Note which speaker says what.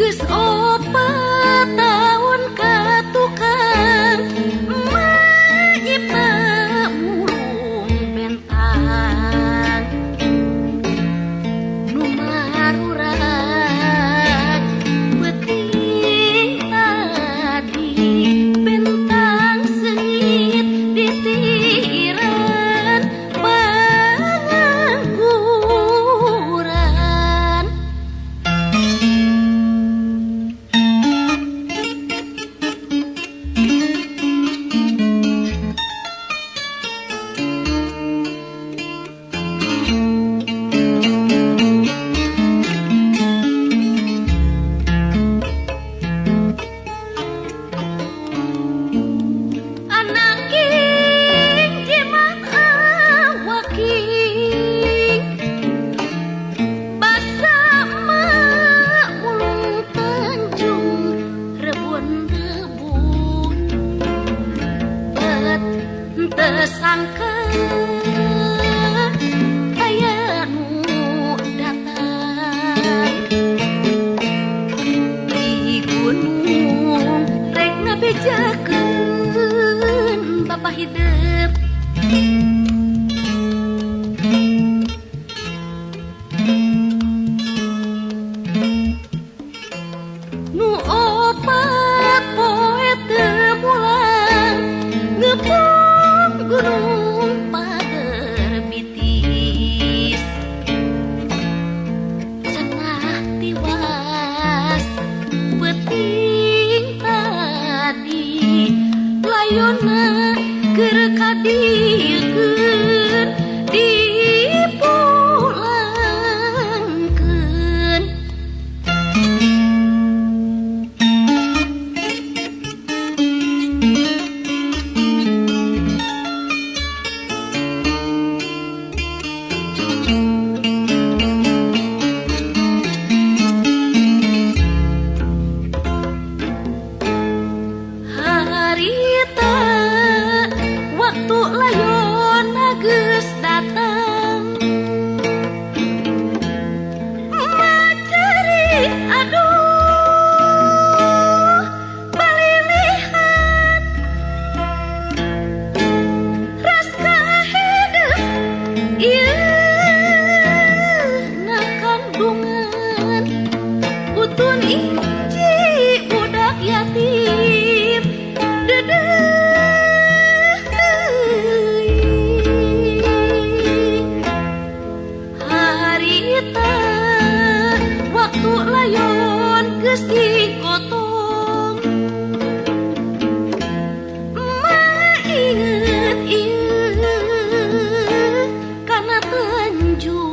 Speaker 1: Geus opat taun ka tukang nyipta mulung bentang nu marurat peuting tadi bentang seungit ditiran pangangguran. Anaking jimat awaking basa mulung tanjung rebun-rebun bet teu sangka aya nu datang di gunung rek ngabejakeun bapa hidup. Nu opat poe teu mulang ngepung gunung Pagerbitis cenah tiwas peuting tadi layonna keur kadiekeun dipulangkeun. Harita waktu layonna geus datang macari aduh balilihan ras kahedeup ieu na kandungan utun inji budak yatim dedeh teuing. Harita waktu layon geus digotong emak inget ieu kana Tanjung.